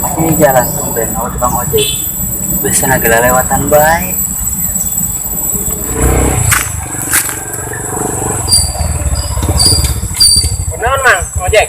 Ini jalan tumben, oh tukang ojek. Biasa nagala lewatan baik. Kunaon Mang, ojek?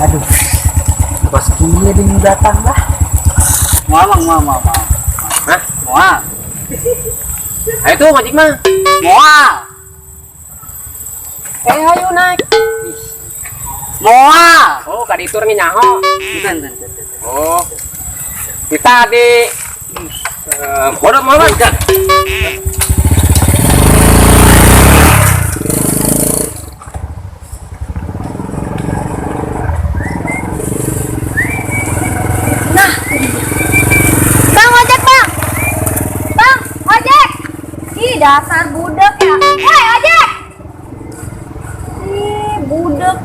Aduh, pas gini dia datang lah. Mau mang, mau mau mau. Hah? Mau. Ayo tuh ojek mah. Mau. Ayo naik. Mau. Oh, kaditur nge nyaho. Bukan, bukan. Oh. Kita di bodoh mau Bang. Nah, Bang ojek bang, bang ojek. Ih dasar budek ya. Woi ojek. Ih budek.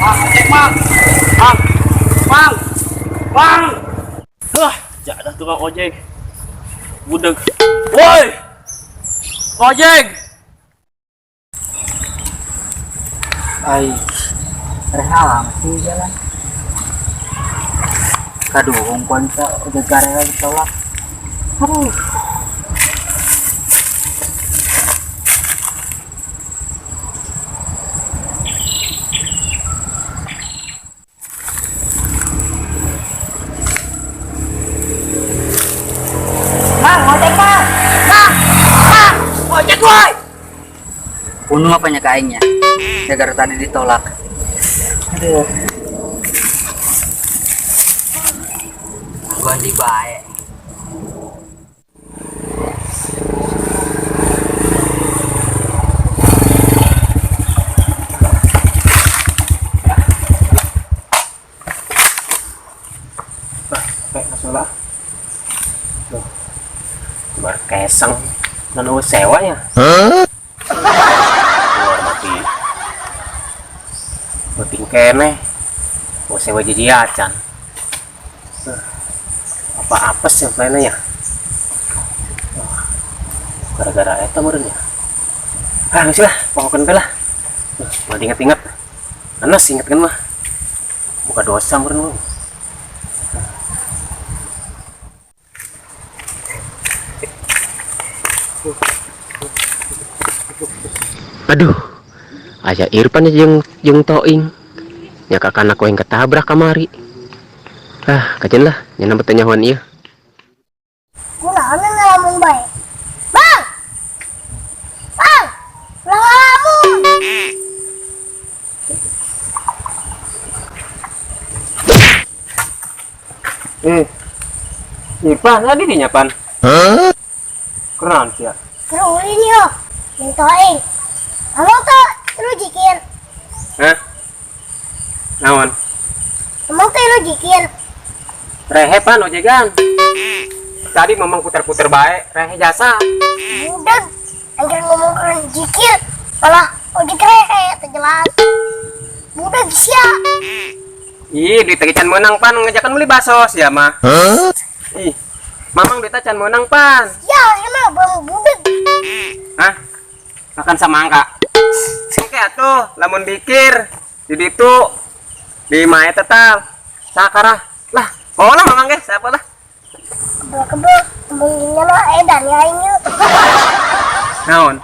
Mang, ojek Mang. Mang. Mang. Bang. Wah, jadah tukang ojek. Budeg. Woi! Ojek! Ai, reha sih jalan. Kaduhung konca ojek garela ditolak. Aduh. Bang ojek bang, bang, bang. Ojek woi! Bunuh apanya kainnya? Gara-gara tadi ditolak. Aduh. Gondi baik. Kayak masalah. Tuh. Bar keseng. Nanu sewanya. Hah? Keluar mati. Penting kene. Mau sewa jadi acan. Apa apes yang lainnya ya? Gara-gara eta meureun ya. Ah, geus lah, pokoknya teh lah. Mau diinget-inget. Anas inget kan mah. Buka dosa meureun mah. Aduh, aya Irfan jeung toing. Nya kakana ku yang ketabrak kamari. Ah, kajen lah, nya nambah teh nyahoan ieu. Kunaon ngalamun bae? Bang! Bang! Ulah ngalamun. Irfan tadi dinya pan. Hah? Keren sih ya. Keruin yo, jeung toing. Kamu tuh lu jikir. Hah? Naon? Kamu tuh lu jikir. Rehe pan ojegan. Tadi memang puter-puter baik, rehe jasa. Budak, angker ngomong keren jikir, malah ojek rehe, terjelas. Budak sia. Ih, duit tadi can menang pan, ngejakan beli bakso sia mah. Hah? Ih, mamang duit can menang pan. Ya, emang bang budak. Hah? Makan samangka. Oke atuh, lamun dikir, jadi itu di mae tetal. Sakarah. Lah, oh lah mamang ge, siapa lah? Kebel-kebel, mungkinnya mah edan ya ini. Naon?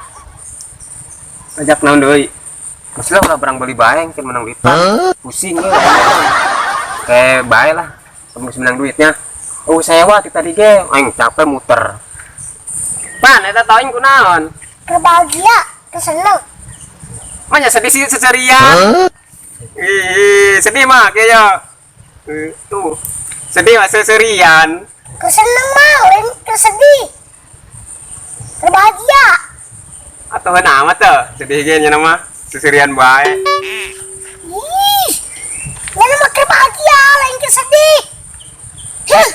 Ajak naon deui? Geus lah ulah barang beli bae, engke menang duit. Pusing ya. Kayak bae lah, kamu menang duitnya. Oh, sewa ti tadi ge, aing capek muter. Pan, eta toing kunaon? Kebahagia, keseneng. Manya sedih sih seserian. Ih, sedih mah kayaknya. Tuh. Sedih mah seserian. Keseneng mah, lain kesedih. Kebahagia. Atau nama tuh, sedih ge nya nama seserian bae. Ih. Nya nama kebahagia, lain kesedih. Huh.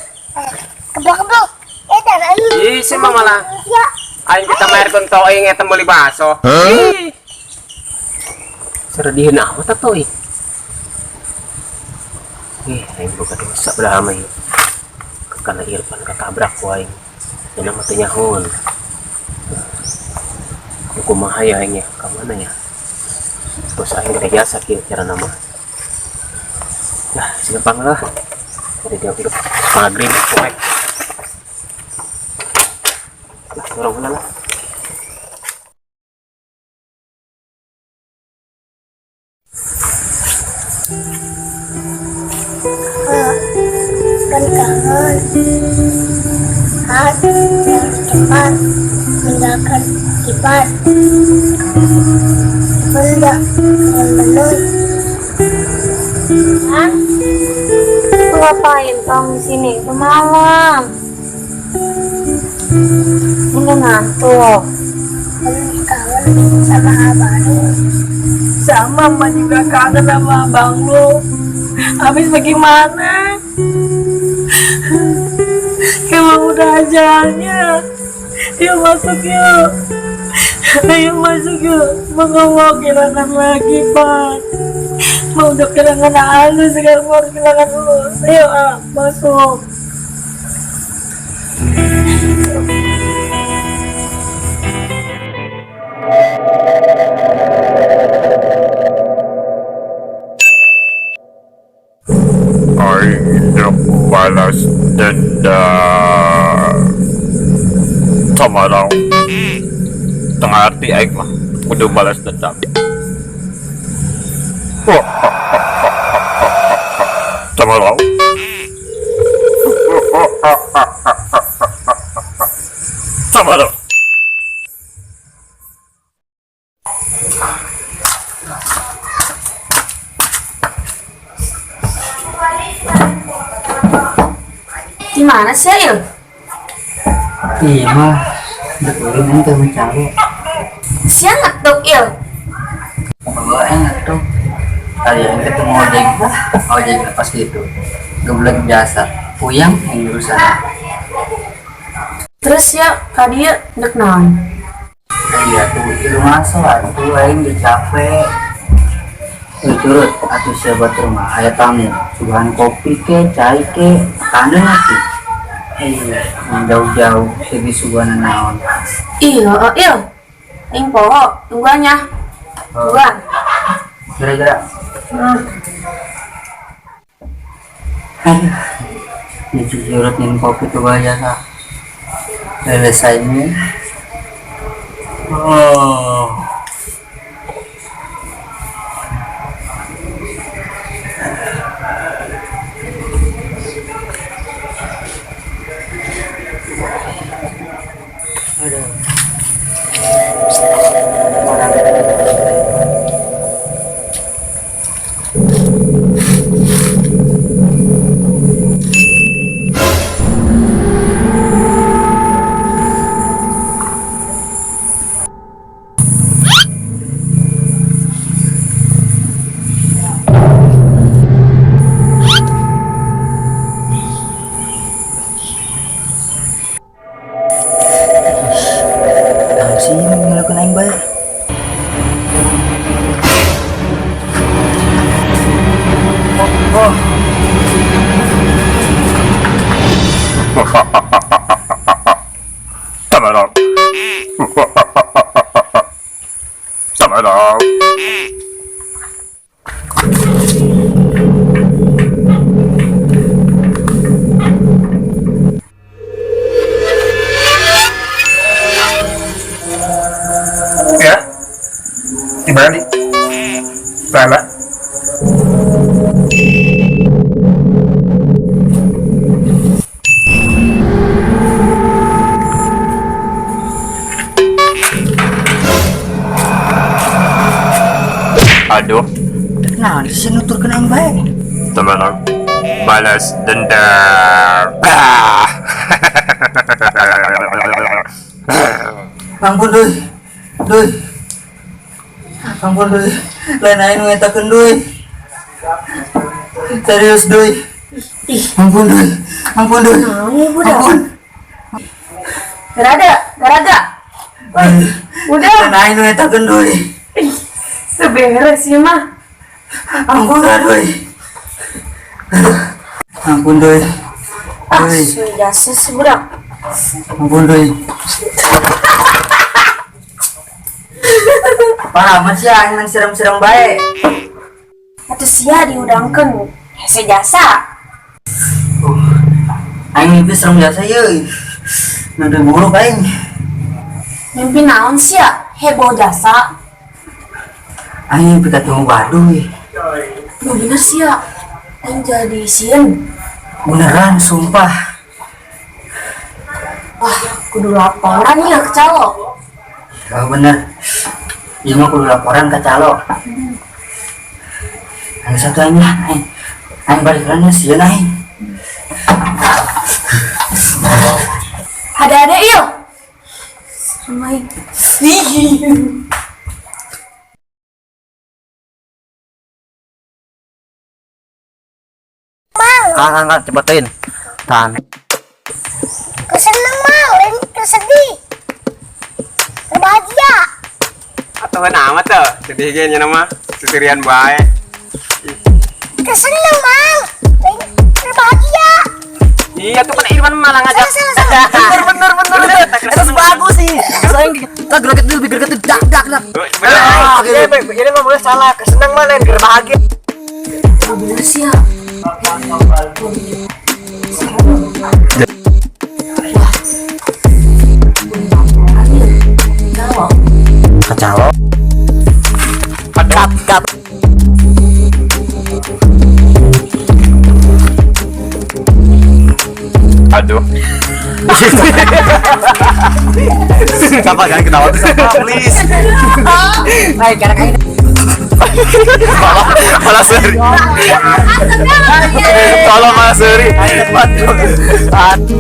Kebel-kebel. Dan aing. Ih, sih mah malah. Ya. Aing kita bayarkeun toing eta meuli bakso. Ih. Serediheun amat atuh ih. Aing boga dosa padahal mah ieu. Karena Irfan katabrak ku aing. Cenah mah teu nyahoeun. Kumaha ya aing ya? Ka mana ya? Bos aing gede jasa kieu carana mah. Lah, simpang lah. Jadi dia hidup maghrib poek. Lah, dorong heula lah. Kan kangen. Hat harus cepat meninggalkan Ipan. Ipan udah benar. Kan? Lu ngapain kamu di sini? Udah malam. Udah ngantuk. Kamu kangen sama abang lu. Sama, Mama juga kangen sama abang lu. Habis bagaimana? Emang udah ajalnya. Yuk masuk yuk. Ayo masuk yuk. Mau nggak mau kehilangan lagi, Pak. Mau udah kehilangan halus, sekarang mau kehilangan lu. Ayo, ah, masuk. Aing hendak balas dendam. Sama dong. Tengah arti aing mah kudu balas dendam. Sama dong. Sama dong. Di mana sih, Il? Iya mah, udah ulin aing teh mencari. Siang ngetuk, Il. Bawa aing ngetuk. Tadi aing ketemu ojek, ojek pas gitu. Geblek biasa, puyeng aing urusan. Terus ya, tadi ya, ndek naon? Iya tuh, itu masuk atuh aing udah capek. Curut, atuh sia batur mah aya tamu. Suguhan kopi ke, cai ke, makanan atuh. Iya, jauh-jauh segi suguhan naon. Iya, Il. Aing poho, tungguannya. Tungguan. Gara-gara. Aduh, ini curut minum kopi tuh aja kak. Selesai ini. Oh. Aduh. Sama dong. Ya, di mana nih? Lala. Aduh. Nah, sih nuturkeun aing bae. Teman balas dendam. Ampun deui. Deui. Ampun deui. Lain aing nu ngetakeun deui. Serius deui. Ampun deui. Ampun deui. Ampun. Garaga, garaga. Udah. Lain aing nu ngetakeun deui. Seberes sih mah. Ampun deui. Ampun doi. Ah, Doi, sudah jasa budak. Ampun doi. Parah amat sih aing main serem-serem bae. Atuh sia diudangkeun hese jasa. Aing mimpi serem jasa ye. Mimpi buruk aing. Mimpi naon sia? Heboh jasa. Aing mimpi ketemu baduy. Nu bener sia. Aing jadi sieun. Beneran sumpah. Wah, kudu laporan ya ke calo. Oh bener. Ieu mah kudu laporan ke calo. Aing satu aing lah, aing. Aing balik lagi sieun aing. Ada-ada il. Aing. Kang, kang, cepetin. Tahan. Keseneng mang, lain kesedih. Berbahagia. Atau amat tuh, sedih ge nya nama, seserian bae. Keseneng mang, lain berbahagia. Iya tuh kan Irwan malah ngajak. Salah, salah, salah. Bener, bener, bener. Itu bagus sih. Saya kita greget dulu, lebih greget dak dak dak. Bener. Ini mah boleh salah. Kesenang mana yang bahagia. Nu bener sia. Wah. Kudu laporan ya. Calo. Kacau. Kap kap. Aduh. Siapa jangan ketawa tuh siapa please. Baik, karena aing Malah malah seri. Tolong malah seri. Aduh.